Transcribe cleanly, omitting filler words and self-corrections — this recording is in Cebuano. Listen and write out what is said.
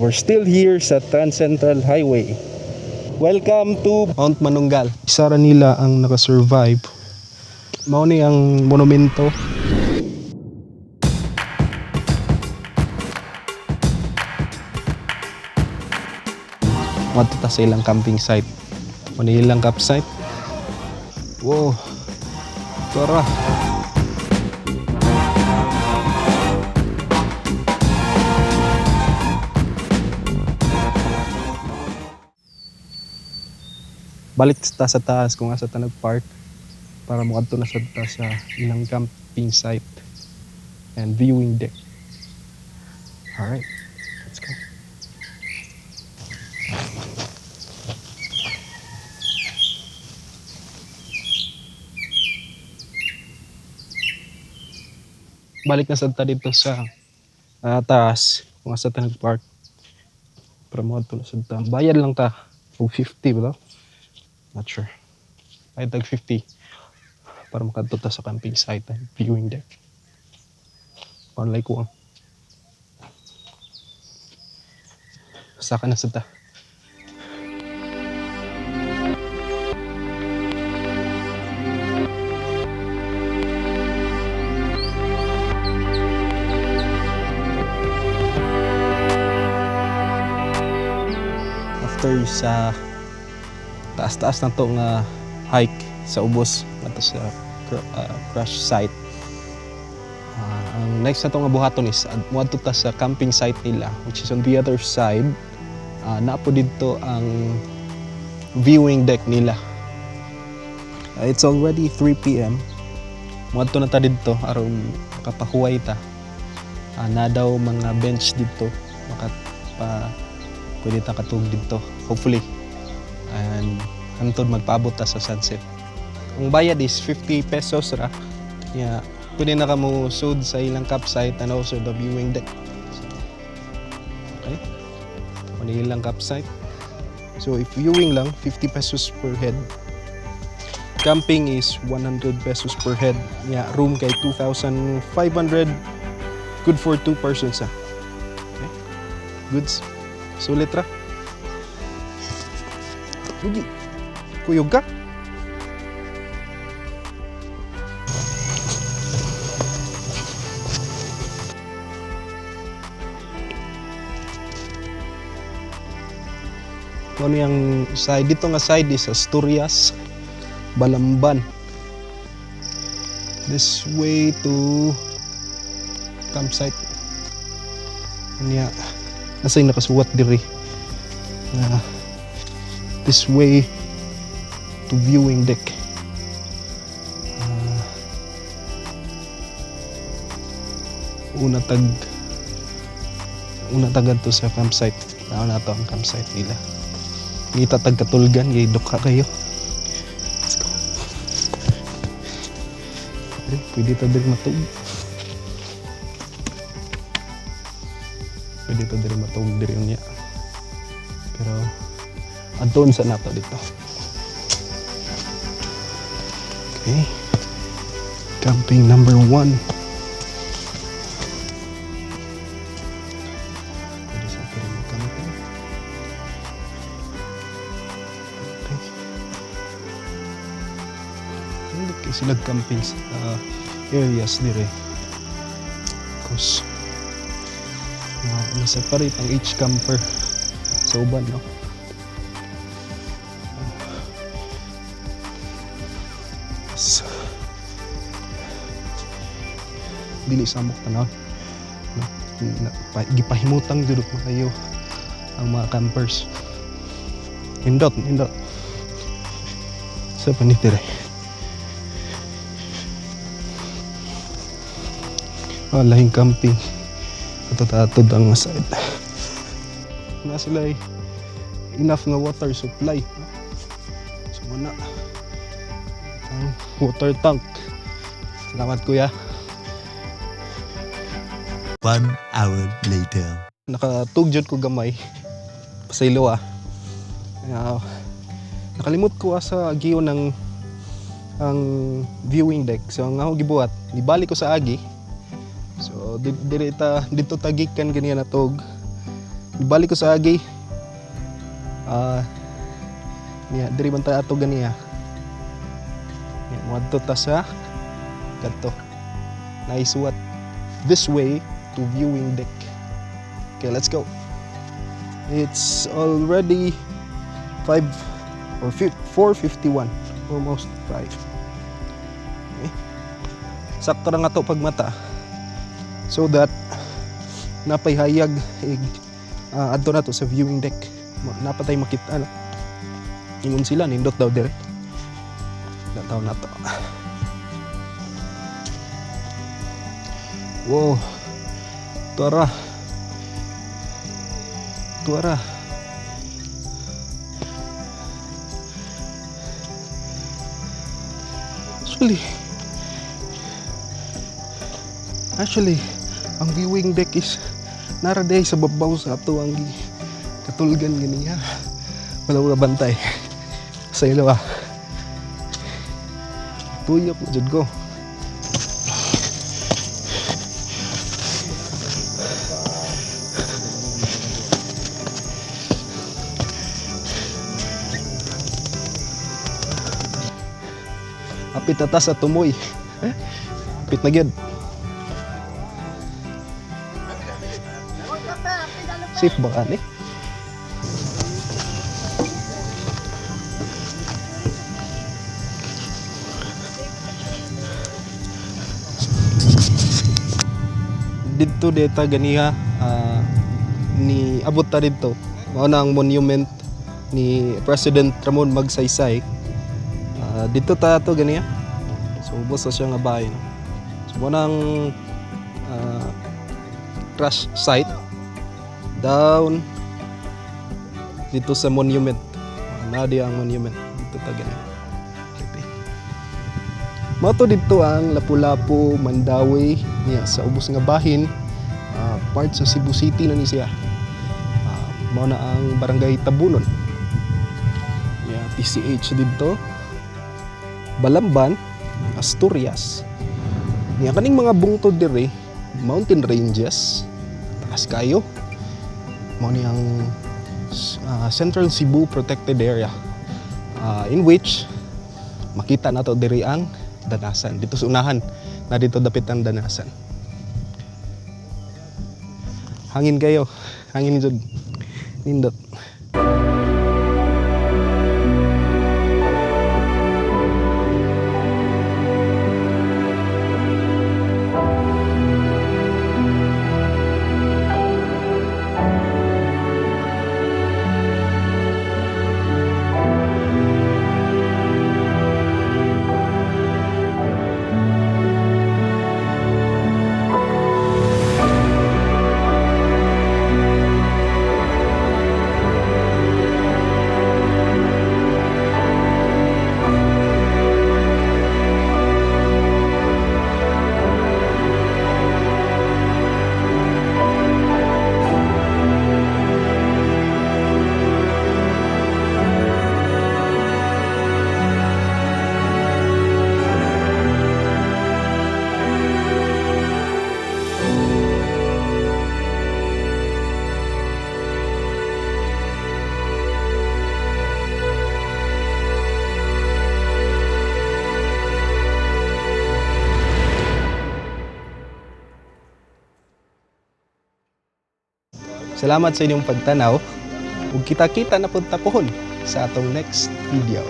We're still here sa Transcentral Highway. Welcome to Mount Manunggal. Isa ra nila ang nakasurvive. Mao ni ang monumento. Moadto ta sa ilang camping site. Mao ni ilang campsite. Wow. Tara. Balik ta sa taas kung asa ta nagpark para moadto na sad ta sa ilang camping site and viewing deck. Alright, let's go. Balik na sad ta dito sa taas kung asa ta nagpark para moadto na sad ta. Bayad lang ta og 50 ba? Not sure. Bayad tag 50 para makadto ta sa camping site and viewing deck. Online ko ang. Saka na sad ta. After sa taas-taas na to nga hike sa ubos ngadto sa crash site. Ang next na to nga buhaton is moadto ta sa camping site nila, which is on the other side. Naa po didto ang viewing deck nila. It's already 3 p.m. Moadto na ta didto aron makapahuway ta. Na daw mga bench didto, makapa pwede ta katug didto hopefully, and hantod magpaabot ta sa sunset. Ang bayad is 50 pesos ra. Yeah, pwede na ka mo sud sa ilang campsite and also the viewing deck. So, okay. Mao ilang campsite. So if viewing lang, 50 pesos per head. Camping is 100 pesos per head. Yeah, room kay 2,500, good for two persons ah. Okay. Goods. Sulit ra. Lugi. Kuyog ka? Kung ano yung side, dito nga side is Asturias, Balamban. This way to campsite. Unya, nasa yung nakasuwat diri. Na this way to viewing deck. Una tag to sa campsite. Naon na to ang campsite nila. Ngita tag katulgan, gay dukha kayo. Let's go. Eh, pwede ta diri matug. Pwede ta diri matug diri unya. Pero adton sa nato dito. Okay. Camping number 1. Pwede sa diri mo camping. Okay. Hindi kay sila camping sa areas dire. Cause na-separate ang each camper sa uban, no? Yes. Dili samok tanaw. No? Gipahimutang jud kayo ang mga campers. Hindot, hindot. Sa panitire. Ah, lahing camping. Ato ang side. Na sila eh, enough nga water supply. No? So muna ang water tank. Salamat, kuya. One hour later. Nakatug jud ko gamay. Pasaylo ah. Nakalimot ko sa agiyo ng ang viewing deck. So ang ako gibuhat, nibalik ko sa agi. So diri ta dito ta gikan ganiya natog. Balik ko sa agi. Ah, niya diri man ta ato ganiya. Niya moadto ta sa kadto. Nice what? This way to viewing deck. Okay, let's go. It's already 5 or 4:51, almost 5. Okay. Sakto ra nga to pagmata. So that napay hayag ig adto na to sa viewing deck. Napatay makita, no? Ingon sila nindot daw dire. Dataw na to. Wow. Tuara. Tuara. Actually, ang viewing deck is nara day sa babaw sa ato ang katulgan ganiya. Wala ko bantay. Sa ilo ah. Tuyok na jud ko. Apit na ta sa tumoy. Apit na gyud. Safe ba ka ni? Didto deta ganiha ni abot ta didto. Mao na ang monument ni President Ramon Magsaysay. Didto ta ato ganiha. So ubos na siya nga bahay, no? So mao na ang crash site down dito sa monument. Na di ang monument dito ta ganiha. Okay. Mao to didto ang Lapu-Lapu, Mandaue niya sa ubos nga bahin, part sa Cebu City na ni siya. Mao na ang Barangay Tabunon. Ya, PCH didto. Balamban, Asturias. Niya kaning mga bungtod diri, mountain ranges. Taas kayo. Mao ni ang Central Cebu Protected Area. In which makita nato diri ang Danasan. Dito sa unahan na dito dapit ang Danasan. Hangin kayo. Hangin jud. Nindot. Salamat sa inyong pagtanaw. Ug kita-kita na pud ta pohon sa atong next video.